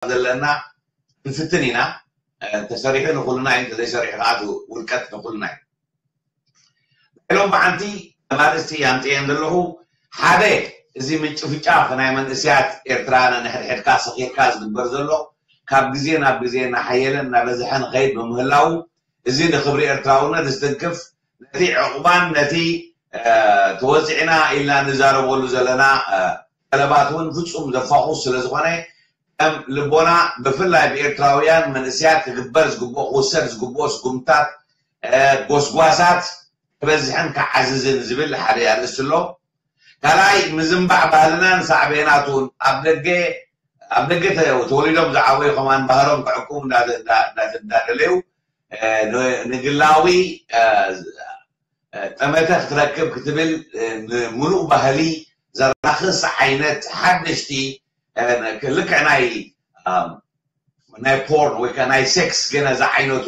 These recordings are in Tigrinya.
ዘለና ክንፍትን ኢና። ተሰሪሑ ንኩልና እዩ፣ እንተዘይሰሪሑ ከዓ ውድቀት ንኩልና እዩ። ኢሎም ብዓንቲ ተማርእስቲ ኣምፅኤን ዘለኹ ሓደ፣ እዚ ምጭፍጫፍ ናይ መንእስያት ኤርትራ ነንሕድሕድካ ሰኺርካ ዝግበር ዘሎ ካብ ግዜ ናብ ግዜ እናሓየለ እናበዝሐ ንኸይድ ብምህላው፣ እዚ ንክብሪ ኤርትራውነት ዝትንክፍ፣ ነቲ ዕቑባን ነቲ ተወፂዕና ኢልና ንዛረበሉ ዘለና ጠለባት እውን ፍፁም ዘፋኹስ ስለዝኾነ፣ ከም ልቦና ብፍላይ ብኤርትራውያን መንእስያት ክግበር ዝግብኦ፣ ክውሰድ ዝግብኦ ስጉምታት፣ ጎስጓሳት ክበዝሕን ክዓዝዝን ዝብል ሓደ ኣርእስቲ ኣሎ። ካልኣይ፣ ምዝንባዕ ባህልናን ሳዕቤናቱን ኣብ ደገ ኣብ ደገ ተወሊዶም ዝዓበዩ ከማን ባህሮም ክዕቅቡ እንዳደለዩ ንግላዊ ጠመተ ክትረክብ ክትብል፣ ንምሉእ ባህሊ ዘራኽስ ዓይነት ሓደሽቲ፣ ልክዕ ናይ ናይ ፖርን ወይ ከዓ ናይ ሴክስ ገና ዝዓይነቱ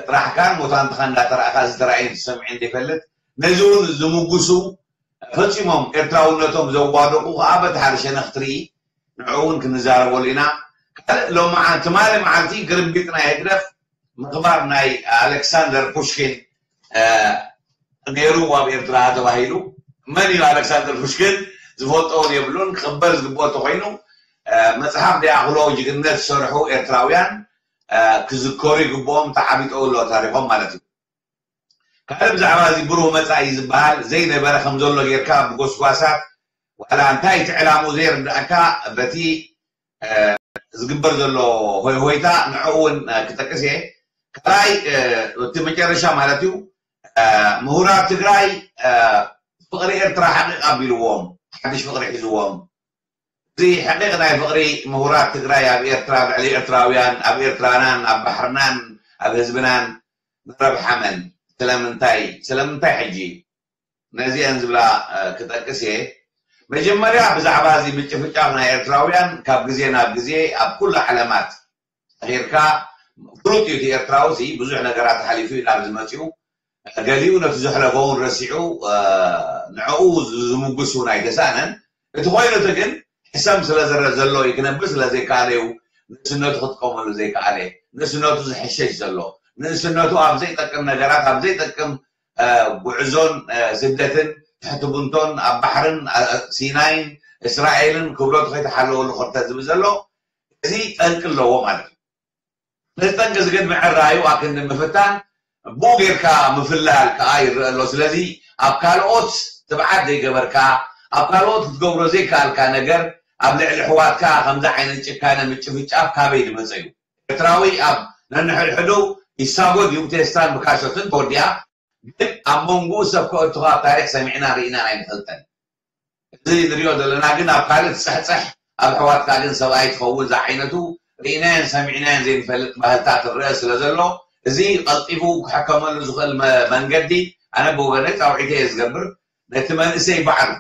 ጥራሕካን ሞታንትኻ እንዳተራእካ ዝተራእየን ዝሰምዐን ዘይፈልጥ፣ ነዚ እውን ዝምጉሱ ፈፂሞም ኤርትራውነቶም ዘዋደቑ ከዓ በቲ ሓደ ሸነኽ ትርኢ። ንዕኡ እውን ክንዛረበሉ ኢና። ካልእ ሎማዓ ትማሊ መዓልቲ ግርምቢጥ ናይ ህግደፍ ምኽባር ናይ ኣሌክሳንደር ፑሽኪን ነይሩ ኣብ ኤርትራ ተባሂሉ። መን እዩ ኣሌክሳንደር ፑሽኪን? ዝፈልጦ እውን የብሉን። ክኽበር ዝግብኦ እንተኮይኑ መፅሓፍ ዲያክሎ ጅግንነት ዝሰርሑ ኤርትራውያን ክዝከሩ ይግብኦም። ተዓቢጠው ኣሎ ታሪኮም ማለት እዩ። ካልእ ብዛዕባ እዚ ብሩህ መጻኢ ዝበሃል ዘይነበረ ከም ዘሎ ጌርካ ብጎስጓሳት ዋላ እንታይ እቲ ዕላምኡ ዘይርዳእካ በቲ ዝግበር ዘሎ ሆይ ሆይታ ንዕኡ እውን ክጠቅስ እየ። ካልኣይ እቲ መጨረሻ ማለት እዩ ምሁራት ትግራይ ፍቕሪ ኤርትራ ሓቂቕ ኣቢልዎም ሓድሽ ፍቕሪ ሒዝዎም እዚ ሕቂቕ ናይ ፍቕሪ ምሁራት ትግራይ ኣብ ኤርትራ ኣብ ልዕሊ ኤርትራውያን ኣብ ኤርትራናን ኣብ ባሕርናን ኣብ ህዝብናን ንረብሓ መን ስለምንታይ ስለምንታይ ሕጂ ነዚአን ዝብላ ክጠቅስ እየ። መጀመርያ ብዛዕባ እዚ ምጭፍጫፍ ናይ ኤርትራውያን ካብ ግዜ ናብ ግዜ ኣብ ኩሉ ዓለማት ተኺርካ ፍሉጥ እዩ። እቲ ኤርትራዊ ሲ ብዙሕ ነገራት ሓሊፉ እዩ ናብ ዝመፅኡ ገሊኡ ነቲ ዘሕለፎ እውን ረሲዑ ንዕኡ ዝምጉስ እውን ኣይተሳእነን። እቲ ኮይኑ እቲ ግን ሕሰም ስለ ዘሎ እዩ ክነብር ስለ ዘይከኣለ እዩ ንእስነቱ ክጥቀመሉ ዘይከኣለ። ንእስነቱ ዝሕሸሽ ዘሎ ንእስነቱ ኣብ ዘይጠቅም ነገራት ኣብ ዘይጠቅም ጉዕዞን ስደትን ትሕቲ ቡንቶን ኣብ ባሕርን ሲናይን እስራኤልን ክብረቱ ከይተሓለወሉ ክርተ ዝብል ዘሎ እዚ ጠንቂ ኣለዎ ማለት እዩ። ነዚ ጠንቂ እዚ ግን ምዕራዩ ኣክንዲ ምፍታን ብኡ ጌርካ ምፍላል ከዓ ይረአ ኣሎ። ስለዚ ኣብ ካልኦት ትብዓት ዘይገበርካ ኣብ ካልኦት ክትገብሮ ዘይከኣልካ ነገር ኣብ ልዕሊ ኣሕዋትካ ከምዚ ዓይነት ጭካነ ምጭፍጫፍ ካበይ ዝመፀ እዩ? ኤርትራዊ ኣብ ነንሕድሕዱ ይሳጎድ እዩ ብቴስታን ብካሾትን ተወዲኣ ግን ኣብ መንጎኡ ሰብ ከእትኻ ኣብ ታሪክ ሰሚዕና ርኢናን ኣይንፈልጠን። እዚ ንሪኦ ዘለና ግን ኣብ ካልእ ትፅሕፅሕ ኣብ ኣሕዋትካ ግን ሰብኣይ ትኸውን ዝዓይነቱ ርኢናዮን ሰሚዕናዮን ዘይንፈልጥ ባህልታት ትረአ ስለ ዘሎ እዚ ቀልጢፉ ክሕከመሉ ዝኽእል መንገዲ ኣነ ብወገነይ ፃውዒተ እየ ዝገብር። ነቲ መንእሰይ ባዕሉ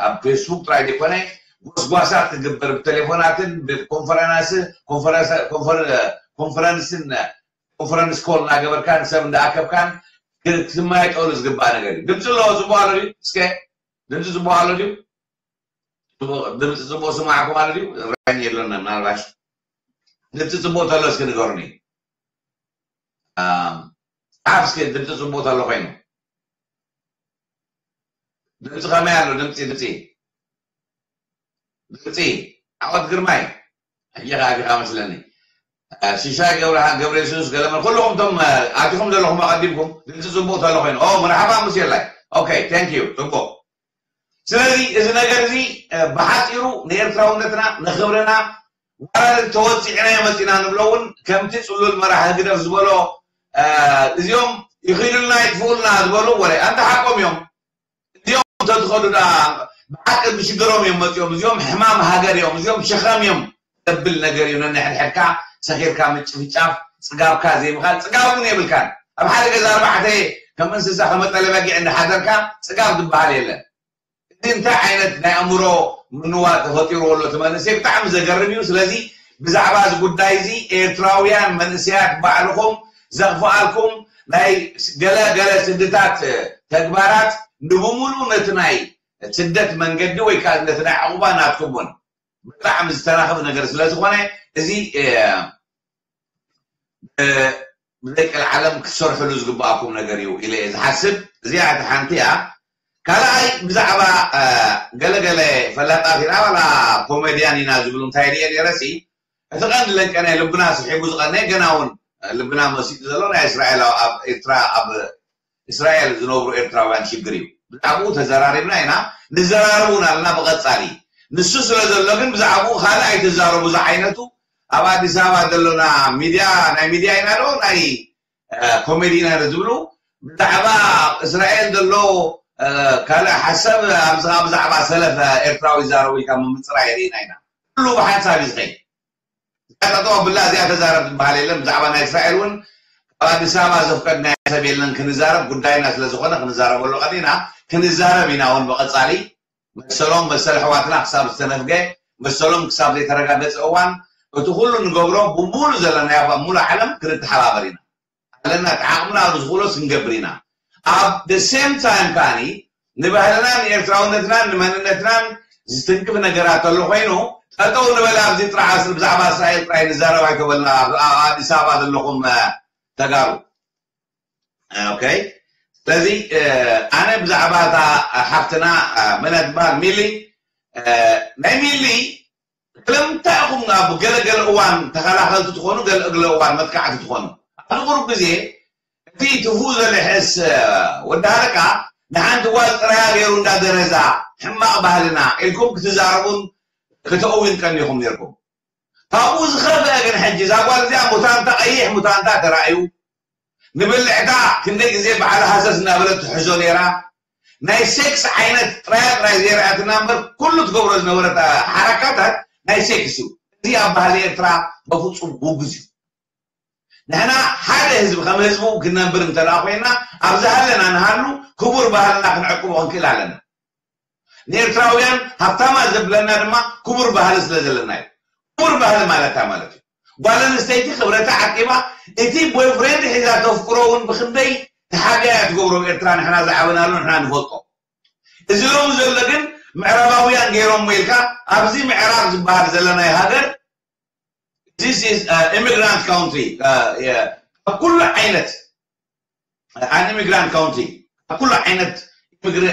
ኣብ ፌስቡክ ጥራይ ዘይኮነ ጎስጓሳት ክግበር ብቴሌፎናትን ብኮንፈረንስ ኮንፈረንስን ኮንፈረንስ ኮል እናገበርካን ሰብ እንዳኣከብካን ክትማይጠሉ ዝግባእ ነገር እዩ። ድምፂ ኣለዎ ፅቡቅ ኣሎ ድዩ? እስከ ድምፂ ፅቡቅ ኣሎ ድዩ? ድምፂ ፅቡቅ ስማዕኩም ኣሎ ድዩ? ራይን የሎና ምናልባሽ ድምፂ ፅቡቅ ተሎ እስኪ ንገሩኒ። ፃሓፍ እስኪ ድምፂ ፅቡቅ ተሎ ኮይኑ ድምፂ ከመይ ኣሎ? ድምፂ ድምፂ ድምፂ ዓወት ግርማይ ሕጂ ከዓ ዲኻ መስለኒ ሽሻይ ገብረሃ ገብረ የሱስ ገለመል ኩልኹም እቶም ኣቲኹም ዘለኹም ኣቐዲምኩም ድምፂ ፅቡቅ ተሎ ኮይኑ ኦ መርሓባ ሙሴላይ ኦኬ thank you ፅቡቅ። ስለዚ እዚ ነገር እዚ ብሓፂሩ ንኤርትራውነትና ንክብርና ዋላ ተወፂዕናዮ መፂና ንብሎ እውን ከምቲ ፅሉል መራሒ ህግደፍ ዝበሎ እዚኦም ይኽኢሉልና ይጥፍኡልና ዝበሉ ወረ ኣንተ ሓቆም እዮም። እዚኦም እንተዝኸዱ ደኣ ብሓቂ ብሽግሮም እዮም መፂኦም። እዚኦም ሕማም ሃገር እዮም፣ እዚኦም ሸኸም እዮም ተብል ነገር እዩ። ነንሕድሕድካ ሰኺርካ ምጭፍጫፍ፣ ፅጋብካ ዘይምኻል፣ ፅጋብ እውን የብልካን። ኣብ ሓደ ገዛ ኣርባዕተ ከም እንስሳ ከመጠለ በጊዕ እንዳሓደርካ ፅጋብ ዝበሃል የለን። እዚ እንታይ ዓይነት ናይ ኣእምሮ ምንዋር ተፈጢርዎ ኣሎ እቲ መንእሰይ ብጣዕሚ ዘገርም እዩ። ስለዚ ብዛዕባ እዚ ጉዳይ እዚ ኤርትራውያን መንእሰያት ባዕልኹም ዘኽፍኣልኩም ናይ ገለ ገለ ስድታት ተግባራት ንብሙሉ ነቲ ናይ ስደት መንገዲ ወይ ከዓ ነቲ ናይ ዕቑባ ናትኩም እውን ብጣዕሚ ዝተናኸፍ ነገር ስለ ዝኾነ፣ እዚ ብዘይ ቀልዓለም ክትሰርሕሉ ዝግባኣኩም ነገር እዩ ኢለ እየ ዝሓስብ። እዚኣ እቲ ሓንቲ እያ። ካልኣይ፣ ብዛዕባ ገለገለ ፈላጣት ኢና ዋላ ኮሜድያን ኢና ዝብሉ እንታይ ሪኤ ነይረሲ፣ እቲ ቀንዲ ለንቀናይ ልብና ስሒቡ ዝቐነየ፣ ገና እውን ልብና መሲጡ ዘሎ ናይ እስራኤል ኣብ ኤርትራ፣ ኣብ እስራኤል ዝነብሩ ኤርትራውያን ሽግር እዩ። ብዛዕባኡ ተዘራሪብና ኢና፣ ንዘራረብ እውን ኣለና ብቐጻሊ። ንሱ ስለ ዘሎ ግን ብዛዕባኡ ካልእ ኣይትዛረቡ ዝዓይነቱ፣ ኣብ ኣዲስ ኣበባ ዘሎና ሚድያ፣ ናይ ሚድያ ኢና ዶ ናይ ኮሜዲ ኢና ዶ ዝብሉ፣ ብዛዕባ እስራኤል ዘሎ ካልእ ሓሳብ ኣብዛ ብዛዕባ ሰለፍ ኤርትራዊ ይዛረቡ ኢልካ ምምፅራይ ርኢና ኢና። ኩሉ ብሓንሳብ እዩ ዝኸይድ። እዚኣ ጠጠው ኣብላ፣ እዚኣ ተዛረብ ዝበሃል የለን። ብዛዕባ ናይ እስራኤል እውን ካብ ኣዲስ ኣበባ ዘፍቀድናዮ ሰብ የለን ክንዛረብ፣ ጉዳይና ስለ ዝኾነ ክንዛረበሉ ቀኒና ክንዛረብ ኢና እውን ብቐጻሊ። መሰሎም መሰል ኣሕዋትና ክሳብ ዝተነፍገ፣ መሰሎም ክሳብ ዘይተረጋገጸ እዋን፣ እቲ ኩሉ ንገብሮ ብምሉእ ዘለናዮ ኣብ ሙሉእ ዓለም ክንተሓባበር ኢና ኣለና። እቲ ዓቕምና ኣብ ዝኽእሎ ክንገብር ኢና። ኣብ the same time ከዓኒ ንባህልናን ንኤርትራውነትናን ንመንነትናን ዝትንክፍ ነገራት ኣሎ ኮይኑ፣ ጠጠው ንበል ኣብዚ ጥራሕ፣ ብዛዕባ እስራኤል ጥራይ ንዛረብ ኣይተበልና። ኣብ ኣዲስ ኣበባ ዘለኹም ተጋሩ። ኦኬ፣ ስለዚ ኣነ ብዛዕባ እታ ሓፍትና መን ትበሃል፣ ሚሊ፣ ናይ ሚሊ ስለምንታይ ኢኹም ኣብ ገለገለ እዋን ተኸላኸልቲ ትኾኑ፣ ገለገለ እዋን መጥቃዕቲ ትኾኑ? ኣብዚ ቁሩብ ግዜ እቲ ትፉእ ዘሎ ሕስ ወዲ ሃለቃ ንሓንቲ ጓል ጥራያ ገይሩ እንዳደረዛ ሕማቕ ባህልና ኢልኩም ክትዛረቡን ከተእውን ቀኒኹም ነይርኩም። ካብኡ ዝኸፍአ ግን ሕጂ እዛ ጓል እዚኣ ሙታንታ፣ ቀይሕ ሙታንታ ተራእዩ፣ ንብልዕታ ክንደይ ግዜ ባዕላ ሃሰስ እናበለት ትሕዞ ነይራ። ናይ ሴክስ ዓይነት ጥራያ ጥራይ ዘይረኣትና እምበር ኩሉ ትገብሮ ዝነበረት ሓረካታት ናይ ሴክስ እዩ። እዚ ኣብ ባህሊ ኤርትራ በፍጹም ውጉዝ እዩ። ንሕና ሓደ ህዝቢ ከም ህዝቡ ክንነብር እንተደኣ ኮይና፣ ኣብ ዝሃለና ንሃሉ ክቡር ባህልና ክንዕቅቦ ክንክእል ኣለና። ንኤርትራውያን ሃብታማ ዘብለና ድማ ክቡር ባህሊ ስለ ዘለና እዩ። ክቡር ባህሊ ማለት እንታይ ማለት እዩ? ጓል ኣንስተይቲ ክብረታ ዓቂባ እቲ ቦይፍሬንድ ሒዛ ተፍቅሮ እውን ብክንደይ ተሓቢኣ እያ ትገብሮ። ኤርትራ ንሕና ዝዓበናሉ ንሕና ንፈልጦ። እዚ ሎሚ ዘሎ ግን ምዕራባውያን ገይሮሞ ኢልካ ኣብዚ ምዕራብ ዝበሃል ዘለናይ ሃገር this is immigrant country ካብ ኩሉ ዓይነት an immigrant country ካብ ኩሉ ዓይነት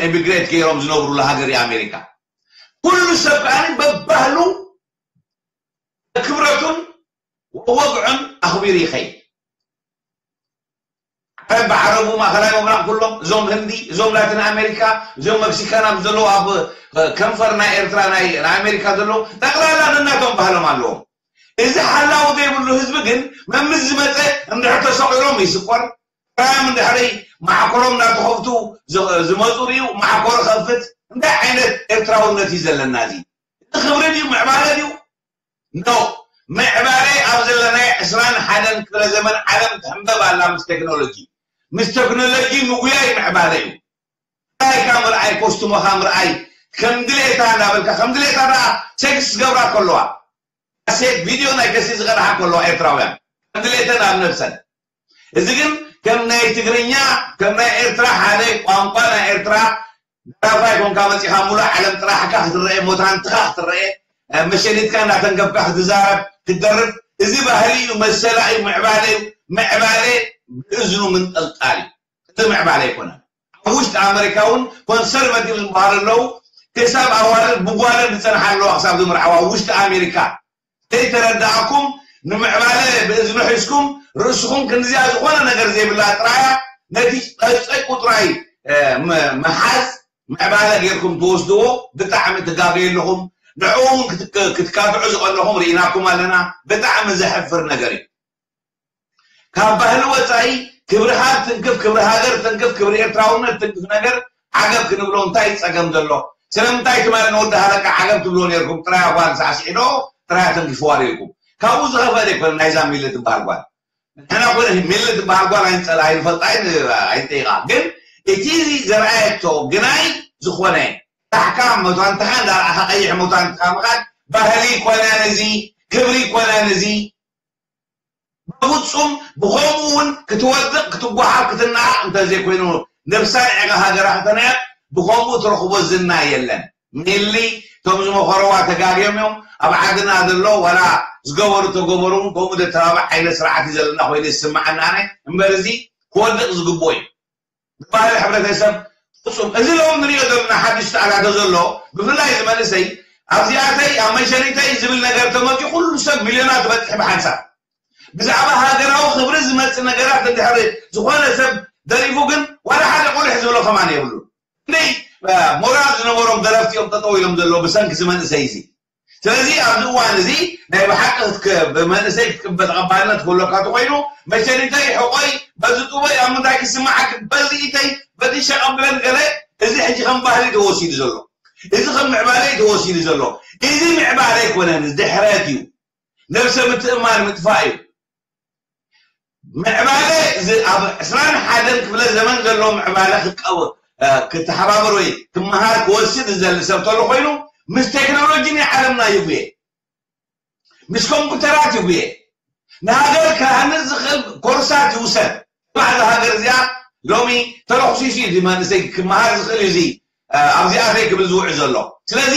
ኢሚግሬት ገይሮም ዝነብሩሉ ሃገር እዩ ኣሜሪካ። ኩሉ ሰብ ከዓኒ በባህሉ ክብረቱን ወግዑን ኣኽቢሩ ይኸይድ። ዓረብ ብዓረቡ፣ ማእኸላይ ምብራቕ ኩሎም፣ እዞም ህንዲ፣ እዞም ላቲን ኣሜሪካ፣ እዞም መክሲካን ኣብ ዘለዉ ኣብ ከንፈር ናይ ኤርትራ ናይ ኣሜሪካ ዘለዉ ጠቕላላ ነናቶም ባህሎም ኣለዎም። እዚ ሓላዊ ዘይብሉ ህዝቢ ግን መምስ ዝመፀ እንድሕር ተሰቒሎም ይስቆር፣ ራም እንድሕሪ ማዕኮሮም እናተኸፍቱ ዝመፁ ርዩ ማዕኮር ኸፍት። እንታይ ዓይነት ኤርትራውነት እዩ ዘለና? እዚ እዚ ክብሪ ድዩ ምዕባለ ድዩ? ኖ። ምዕባለ ኣብ ዘለናይ ዕስራን ሓደን ክፍለ ዘመን ዓለም ትሕንበብ ኣላ ምስ ቴክኖሎጂ። ምስ ቴክኖሎጂ ምጉያይ ምዕባለ እዩ። ራይካ ምርኣይ፣ ኮስቱሞኻ ምርኣይ፣ ከም ድሌታ እናበልካ ከም ድሌታ ደኣ ሴክስ ዝገብራ ከለዋ፣ ካሴት ቪድዮ ናይ ከሲ ዝቐድሓ ከለዋ ኤርትራውያን ከም ድሌተን ኣብ ነብሰን። እዚ ግን ከም ናይ ትግርኛ፣ ከም ናይ ኤርትራ ሓደ ቋንቋ ናይ ኤርትራ ደራፋይ ኮንካ መፂኻ ሙሉእ ዓለም ጥራሕካ ክትረአ፣ ሞታንትኻ ክትረአ፣ መሸኒትካ እናተንከፍካ ክትዛረብ ክትደርፍ፣ እዚ ባህሊ እዩ፣ መሰላ እዩ፣ ምዕባለ እዩ። ምዕባለ ብእዝኑ ምንጥልጣል እዩ። እቲ ምዕባለ ኣይኮነን። ኣብ ውሽጢ ኣመሪካ እውን ኮንሰርቫቲቭ ዝበሃሉ ኣለዉ። ክሳብ ኣዋልድ ብጓለን ዝፀንሓ ኣለዋ ክሳብ ዝምርዓዋ ኣብ ውሽጢ ኣሜሪካ። ዘይተረዳእኩም ንምዕባለ ብእዝኑ ሒዝኩም ርእስኹም ክንዚኣ ዝኾነ ነገር ዘይብላ ጥራያ ነቲ ጸይቁ ጥራይ ምሓዝ ምዕባለ ጌርኩም ትወስድዎ ብጣዕሚ ትጋገዩ ኣለኹም። ንዕኡ እውን ክትካትዑ ዝቐለኹም ርኢናኩም ኣለና። ብጣዕሚ ዘሕፍር ነገር እዩ። ካብ ባህሊ ወፃኢ ክብሪ ሃር ትንክፍ፣ ክብሪ ሃገር ትንክፍ፣ ክብሪ ኤርትራውነት ትንክፍ ነገር ዓገብ ክንብሎ እንታይ ጸገም ዘሎ? ስለምንታይ ትማሊ ንወዲ ሃለቃ ዓገብ ትብሎ ነርኩም? ጥራይ ኣጓል ሳዕሲዕዶ ጥራይ ተንክፍዋ ነርኩም? ካብኡ ዝኸፈለ ኣይኮነ ናይዛ ሚሊ ትበሃል ጓል። ንሕና ኮነ ሚሊ ትበሃል ጓል ኣይንጸላ ኣይንፈልጣ ኣይንጠይቃ። ግን እቲ ዘርኣየቶ ግናይ ዝኾነ ራሕካ መቷንትኻ እንዳረኣኻ ቀይሕ መቷንትኻ ምኻድ ባህሊ ኮነን እዚ ክብሪ ኮነን እዚ። ብፍጹም ብኸምኡ እውን ክትወድቕ ክትጓሓፍ ክትነዓቕ እንተዘይኮይኑ ነብሳ ንዕጋ ሃገራ ከተነያቕ ብኸምኡ ትረኽቦ ዝና የለን። ሚሊ እቶም ዝመኸረዋ ተጋግዮም እዮም። ኣብ ዓድና ዘሎ ዋላ ዝገበሩ ተገበሩ እውን ከምኡ ዘተባብዕ ዓይነት ስርዓት እዩ ዘለና ኮይኑ ይስምዓና ኣነ። እምበር እዚ ክወድቕ ዝግብኦ እዩ። ባህሊ ሕብረተሰብ ፍጹም። እዚ ሎም ንሪኦ ዘለና ሓድሽ ተኣታቶ ዘሎ ብፍላይ እዚ መንእሰይ ኣብዚኣተይ ኣብ መንሸሪተይ ዝብል ነገር ተመፂኡ ኩሉ ሰብ ሚልዮናት ትበፅሕ ብሓንሳብ ብዛዕባ ሃገራዊ ክብሪ ዝመፅእ ነገራት እንድሕር ዝኾነ ሰብ ደሪፉ ግን ዋላ ሓደ ቁልሕ ዝብሎ ከማን የብሉ። ክንደይ ሞራል ዝነበሮም ደረፍቲ እዮም ጠጠው ኢሎም ዘለዉ ብሰንኪ እዚ መንእሰይ እዚ። ስለዚ ኣብዚ እዋን እዚ ናይ ብሓቂ ብመንእሰይ ክትቅበ ተቐባልነት ክህሎካ ተኮይኑ መሸሪተይ ሕቆይ በዚ ጡበይ ኣብ ምንታይ ክስማዓክ በዚ ኢተይ በዚ ሸቐብለን ገለ እዚ ሕጂ ከም ባህሊ ተወሲዱ ዘሎ እዚ ከም ምዕባለ ተወሲዱ ዘሎ እዚ ምዕባለ ኣይኮነን ድሕረት እዩ ነብሰ ምትእማን ምጥፋእ እዩ ምዕባለ ኣብ ዕስራን ሓደን ክፍለ ዘመን ዘሎ ምዕባለ ክቀው ክተሓባበር ወይ ክመሃር ክወስድ ዝደሊ ሰብ ተሎ ኮይኑ ምስ ቴክኖሎጂ ናይ ዓለምና ይጉየ ምስ ኮምፒውተራት ይጉየ ንሃገር ክሃንፅ ዝኽእል ኮርሳት ይውሰድ ባዕዚ ሃገር እዚኣ ሎሚ ተለኩሲሱ እዩ መንእሰይ ክመሃር ዝኽእል እዩ ኣብዚኣተይ ክብል ዝውዕ ዘሎ ስለዚ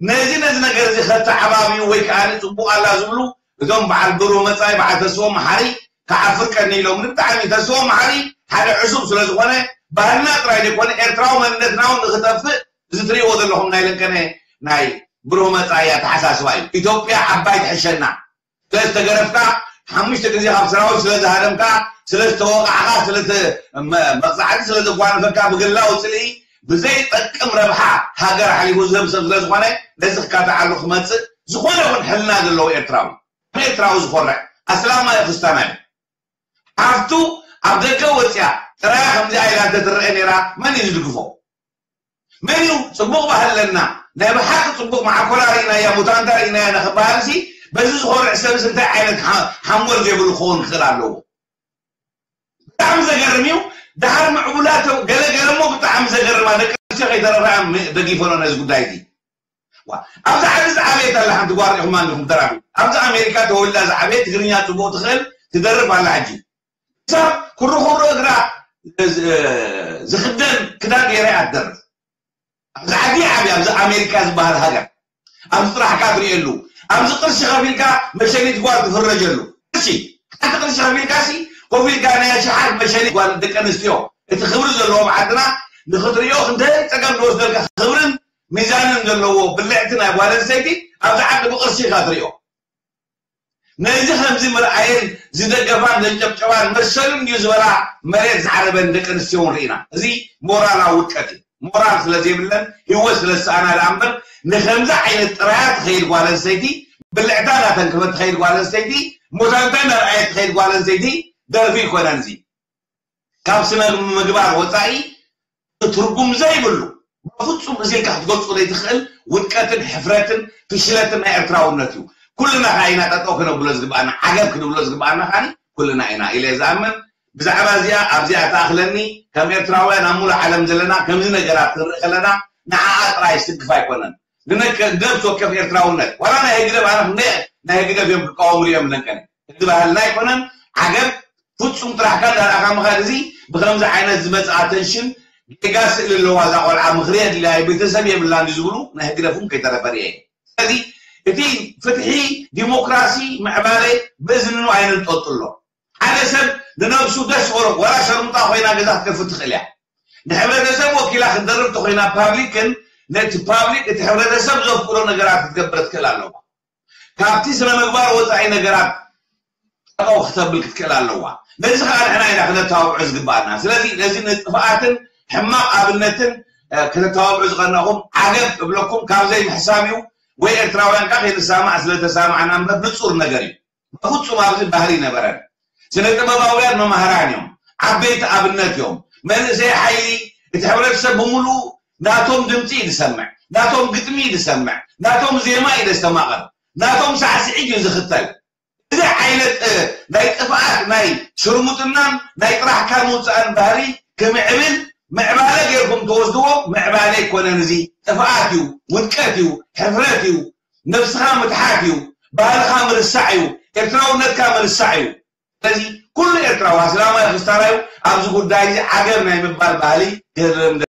ነዚ ነዚ ነገር እዚ ከተዓባብዩ ወይ ከዓ ፅቡቅ ኣላ ዝብሉ እዞም በዓል ብሩህ መፃኢ በዓል ተስፎ መሓሪ ክዓፍር ቀኒ ኢሎም ብጣዕሚ ተስፎ መሓሪ ሓደ ዕሱብ ስለ ዝኾነ ባህልና ጥራይ ዘይኮነ ኤርትራዊ መንነትና እውን ንክጠፍእ እዚ ትሪእዎ ዘለኹም ናይ ለንቀነ ናይ ብሩህ መፃኢ ኣተሓሳስባ እዩ ኢትዮጵያ ዓባይ ትሕሸና ስለዝተገረፍካ ሓሙሽተ ግዜ ካብ ሰራዊት ስለዝሃደምካ ስለዝተወቃዕካ ስለመቅፃዕቲ ስለዘጓነፈካ ብግላዊ ፅልኢ ብዘይጠቅም ረብሓ ሃገር ሓሊፉ ዝህብ ሰብ ስለዝኾነ ነዚ ክካተዓሉ ክመፅእ ዝኾነ ይኹን ሕልና ዘለዎ ኤርትራዊ ኤርትራዊ ዝኾነ ኣስላማይ ክርስታናይ ሓፍቱ ኣብ ደገ ወፅያ ጥራያ ከምዚኣ ኢላ እንተትረአ ነይራ መን እዩ ዝድግፎ መን እዩ ፅቡቕ ባህሊ ኣለና ናይ ብሓቂ ፅቡቕ መዓኮላ ርኢናያ ሙታንታ ርኢናያ ንክበሃል ሲ በዚ ዝኾርዕ ሰብስ እንታይ ዓይነት ሓንጎል ዘይብሉ ክኸውን ክኽእል ኣለዎ ብጣዕሚ ዘገርም እዩ ደሓር ምዕቡላት ገለ ገለ እሞ ብጣዕሚ ዘገርማ ደቂ ኣንስትዮ ከይተረፈ ደጊፈኖ ነዚ ጉዳይ እዚ ኣብዚ ዓዲ ዝዓበየት ኣላ ሓንቲ ጓል ኢኹም ኣለኹም ደራፊ ኣብዚ ኣሜሪካ ተወልዳ ዝዓበየት ትግርኛ ፅቡቕ ትኽእል ትደርፍ ኣላ ሕጂ ክሳብ ኩርኹር እግራ ዝኽደን ክዳን ገይራ እያ ትደርፍ ኣብዚ ዓዲ ዓብያ ኣብዚ ኣሜሪካ ዝበሃል ሃገር ኣብዚ ጥራሕካ ትርእየሉ ኣብዚ ቅርሺ ከፊልካ መሸኒት ጓል ትፍረጀሉ ቅርሺ ሓንቲ ቅርሺ ከፊልካ ሲ ኮፍ ኢልካ ናይ ኣሽሓት መሸኒት ጓል ደቂ ኣንስትዮ እቲ ክብሪ ዘለዎም ዓድና ንክትሪኦ ክንደይ ፀገም ዝወስደልካ ክብርን ሚዛንን ዘለዎ ብልዕቲ ናይ ጓል ኣንስተይቲ ኣብዚ ዓዲ ብቅርሺ ኢካ ትሪኦ ነዚ ከምዚ ምርኣየን ዝደገፋን ዘጨብጨባን መሰሉ እንድዩ ዝበላ መሬት ዝዓረበን ደቂ ኣንስትዮ እውን ርኢና እዚ ሞራላዊ ውድቀት እዩ ሞራል ስለ ዘይብለን ህይወት ስለ ዝሰኣና ደኣ እምበር ንከምዚ ዓይነት ጥራያ ትኸይድ ጓል ኣንስተይቲ ብልዕታ እናተንከፈት ትኸይድ ጓል ኣንስተይቲ ሞታንታ እናርኣየት ትኸይድ ጓል ኣንስተይቲ ደርፊ ኣይኮነን እዚ ካብ ስነ ምግባር ወፃኢ ትርጉም ዘይብሉ ብፍፁም እዚ ኢልካ ክትገልፆ ዘይትኽእል ውድቀትን ሕፍረትን ፍሽለትን ናይ ኤርትራውነት እዩ ኩልና ከዓ ኢና ጠጠው ክነብሎ ዝግባኣና ዓገብ ክንብሎ ዝግባኣና ከዓ ኩልና ኢና ኢለ ዝኣምን ብዛዕባ እዚኣ ኣብዚኣ ተኣኽለኒ ከም ኤርትራውያን ኣብ ሙሉእ ዓለም ዘለና ከምዚ ነገራት ክንርኢ ከለና ንዓኣ ጥራይ ዝትንክፍ ኣይኮነን ንነብሲ ወከፍ ኤርትራውነት ዋላ ናይ ህግደፍ ኣነ ክንደይ ናይ ህግደፍ እዮም ክቃወሙ ሪኦም ለንቀነ እዚ ባህልና ኣይኮነን ዓገብ ፍጹም ጥራሕካ እንዳርኣኻ ምኻድ እዚ ብኸምዚ ዓይነት ዝመጽእ ኣተንሽን ጌጋ ስእሊ ኣለዋ እዛ ቆልዓ ምኽሪ የድልያ ቤተሰብ የብላን ዝብሉ ናይ ህግደፍ እውን ከይተረፈ ርኤ ስለዚ እቲ ፍትሒ ዲሞክራሲ ምዕባለ ብእዝንኑ ኣይነንጠልጥሎ ሓደ ሰብ ንነብሱ ደስ በሎ ዋላ ሸርሙጣ ኮይና ገዛ ክትከፍት ትኽእል እያ ንሕብረተሰብ ወኪላ ክትደርብ ተኮይና ፓብሊክን ነቲ ፓብሊክ እቲ ሕብረተሰብ ዘፍቅዶ ነገራት ክትገብር ትክእል ኣለዋ ካብቲ ስነ ምግባር ወፃኢ ነገራት ጠጠው ክተብል ክትክእል ኣለዋ ነዚ ከዓ ንሕና ኢና ክነተባብዖ ዝግባኣና ስለዚ ነዚ ንጥፍኣትን ሕማቅ ኣብነትን ከተተባብዑ ዝቀናኹም ዓገብ እብለኩም ካብዘይ ምሕሳብ እዩ ወይ ኤርትራውያን ከዓ ከይንሳማዕ ስለተሳማዕና እምበር ንፁር ነገር እዩ በፍፁም ኣብዚ ባህሊ ነበረን ስነ ጥበባውያን መማህራን እዮም ዓበይቲ ኣብነት እዮም መንእሰይ ሓይሊ እቲ ሕብረተሰብ ብምሉኡ ናቶም ድምፂ እዩ ዝሰምዕ ናቶም ግጥሚ እዩ ዝሰምዕ ናቶም ዜማ እዩ ዘስተማቕር ናቶም ሳዕስዒት እዩ ዝኽተል እዚ ዓይነት ናይ ጥፍኣት ናይ ሽርሙጥናን ናይ ጥራሕካ ምውፃእን ባህሪ ክምዕብል ምዕባለ ጌርኩም ትወስድዎ ምዕባለ ኣይኮነን እዚ ጥፍኣት እዩ ውድቀት እዩ ሕፍረት እዩ ነብስኻ ምትሓት እዩ ባህልኻ ምርሳዕ እዩ ኤርትራውነትካ ምርሳዕ እዩ ስለዚ ኩሉ ኤርትራዊ ኣስላማይ ክርስታናዩ ኣብዚ ጉዳይ እዚ ዓገብ ናይ ምባል ባህሊ ክህልም